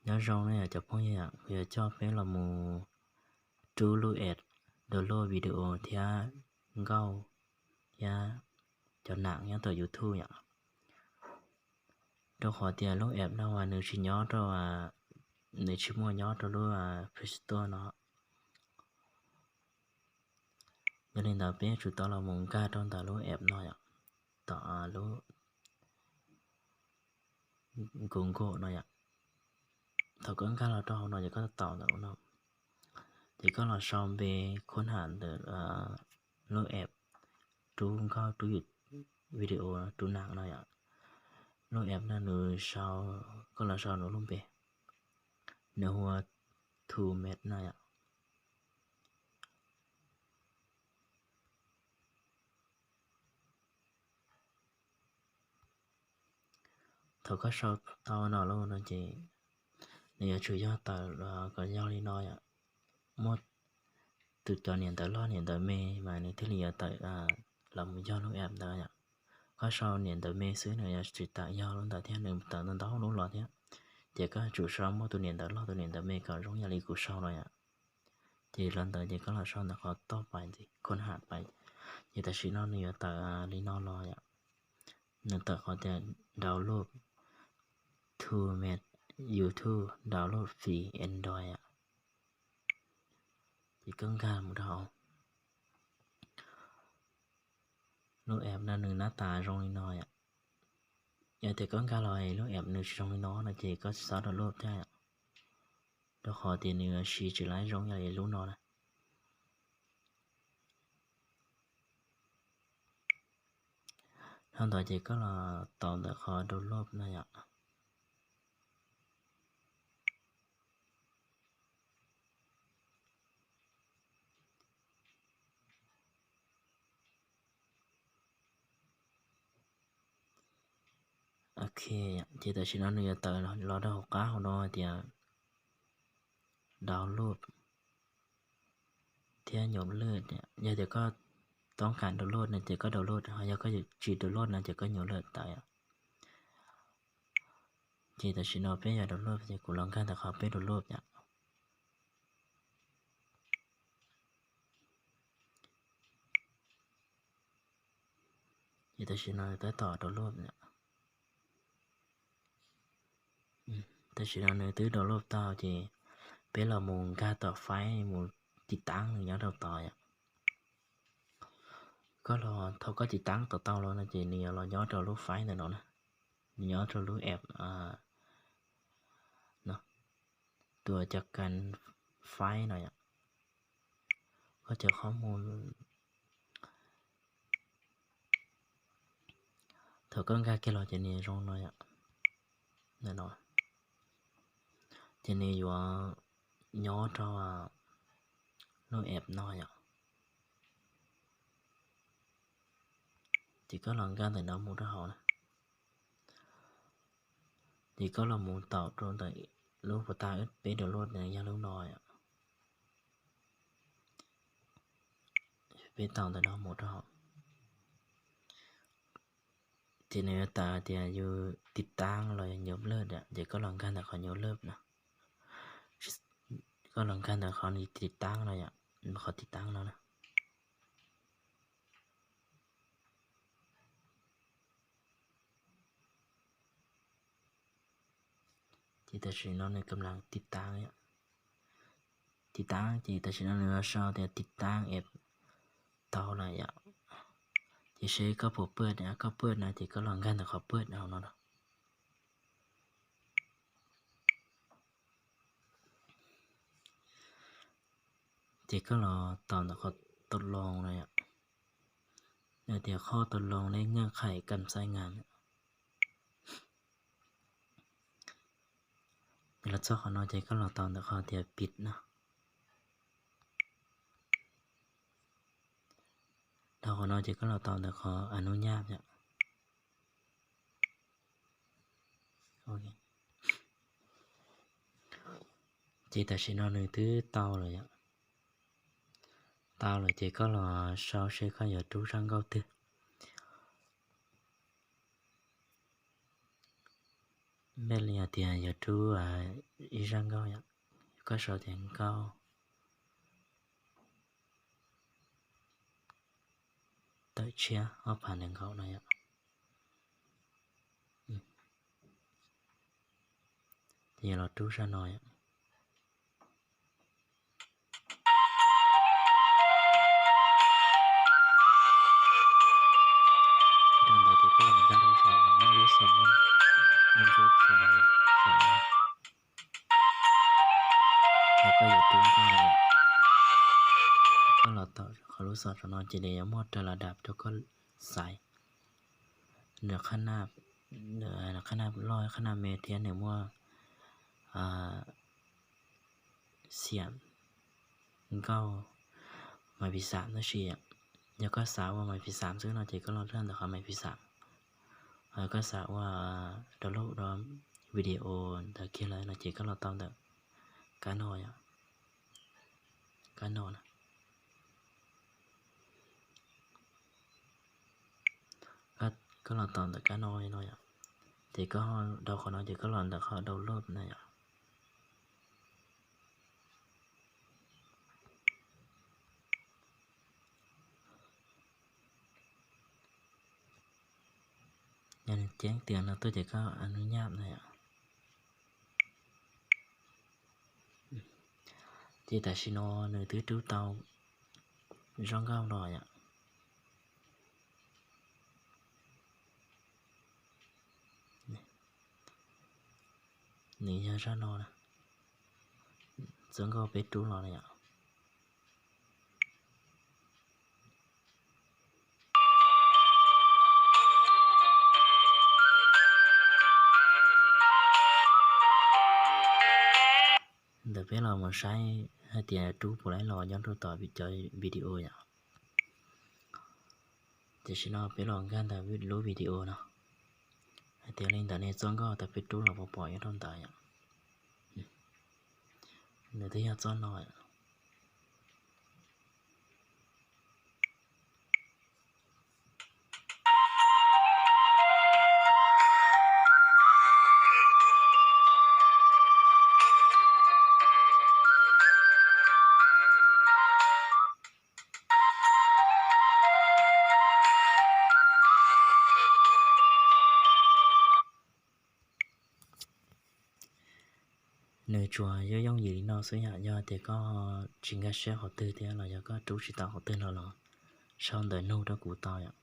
Nyob zoo na yom cov phooj ywg, kuv yuav coj peb los mus rub lub app download video thiab nkauj thiab cov nam nyob tom YouTube yom. Rau qhov tias lub app no as nws tsis nyob rau, nws tsis muaj nyob rau lub Play Store no. Yog li ntawd peb yuav tsum tau los mus nkag rau ntawm lub app no yom, tom lub Google no yom. Thaum koj nkag los rau hauv no ces koj taum ntawm no, ces koj los sau npe khub ham ntawm lub app rub nkauj rub video rub nam no yom. Lub app no nws sau, koj los sau nws lub npe, nws hu ua Two Match no yom. Thaum koj sau tau no lawm no ces nws yuav tsum yog tawm kom yog li no yom. Muaj tus cov niam ntawv loj niam ntawv me mas nws thiaj li yuav tawm los mus yog lub app ntawd yom. Koj sau niam ntawv me xwb nws yuav tsis tawm yog lub ntawd thiab, nws tawm ntau ntau lub los thiab. Ces koj yuav tsum sau muaj tus niam ntawv loj tus niam ntawv me kom zoo yam li kuv sau no yom. Ces los ntawd ces koj los sau ntawm qhov top pais ntxiv, khub ham pais. Ces tam sim no nws yuav tawm li no los yom. Nws tawm qhov tias download to Match YouTube, download free Android yom. Ces koj nkag mus rau hauv. Lub app no nws nab tas zoo li no yom. Yog tias koj nkag los lub app nws tsis zoo li no no ces koj txhob download thiab yom, rau qhov tias nws siv tsis laib zoo yam li lub no na. Dhau ntawd ces koj los taum ntawm qhov download no yom. Ok, ces tam sim no nws yuav tawm los rau hauv qab hauv no tias download thiab nyuam lwj. Yog tias koj toob kas download no ces koj download, ho yog koj tsis download no ces koj nyuam lwj tawm yom. Ces tam sim no peb yog download ces kuv los nkag ntawm qhov peb download yom. Ces tam sim no tab tom download, tam sim no nws twb download tau ces peb los mus nkag tom file mus tiv taab nws nyob rau tod yom. Koj los thaum koj tiv taab tau tau los no ces nws yuav los nyob rau lub file ntawm no na, nws nyob rau lub app no, tus cov kas file no yom. Koj cov qhov mus thaum koj nkag kiag los ces nws zoo no yom. Ces nws yuav nyob rau lub app no yom. Ces koj los nkag ntawm no mus rau hauv na. Ces koj los mus taum rau ntawm lub puas tas peb download yog lub no yom. Peb taum ntawm no mus rau hauv. Ces nws yuav tawm tias yus tiv taab los nyuam lwj, ces koj los nkag ntawm qhov nyuam lwj no. Koj los nkag ntawm qhov tiv taab no yom, qhov tiv taab no na. Ces tam sim no nws kam lam tiv taab, tiv taab ces tam sim no nws yuav sau tias tiv taab app tau lawm yom. Ces seb koj puas pawj, koj pawj no ces koj los nkag ntawm qhov pawj no no. Ces koj los taum ntawm qhov tau loo no yom. Tias qhov tau loo nej nyeej qhais kam xaib ngas. Los txog qhov no ces koj los taum ntawm qhov tias pid no. Dhau qhov no ces koj los taum ntawm qhov anub nyaj yom. Ces tam sim no nws twb tau lawm yom. Tau lawm ces koj los sau seb koj yuav rub zaj nkauj twg. Npaj li hais tias yog rub ib zaj nkauj yom, koj sau tias nkauj tawm tshiab ob phav nees nkaum no yom. Ces yog los rub zaj no yom. Rau ntawd ces koj los nkag rau saum muaj lub xov, ntsuab saum no, saum no, koj yuav rub nkauj no. Koj los tom qhov lub xov saum no ces nws yuav muaj raws las dam rau koj xaiv. Nws qhab naj, qhab naj loj qhab naj me thiab nws muaj xiam nkauj mais pis xam tab sis yom, yog koj xav ua mais pis xam xwb no ces koj los rau ntawm qhov mais pis xam. Koj xav ua download video ntawd kiag lawm no ces koj los tau ntawm kab no yom, kab no na. Koj los tau ntawm kab no no yom, ces koj rau qhov no ces koj los ntawm qhov download na yom. Yog nws ceeb tias no tuaj ces koj anub nyaj na yom. Ces tam sim no nws twb rub tau zaj nkauj los yom. Nws yog zaj no, txoj nkauj peb rub los na yom. Ntawm peb los mus saib hais tias rub puas laib los nyob rau tom cov video yom. Tam sim no peb los nkag ntawm lub video no hais tias li ntawm nej txoj nkauj tas peb rub los puas pom nyob rau ntawd yom. Nws twb yog txoj no. Nws tsuas yooj yooj yim li no xwb yom, yog tias koj tsis nkag siab qhov twg thiab los yog koj rub tsis tau qhov twg no los sau ntawv nug rau kuv tau yom.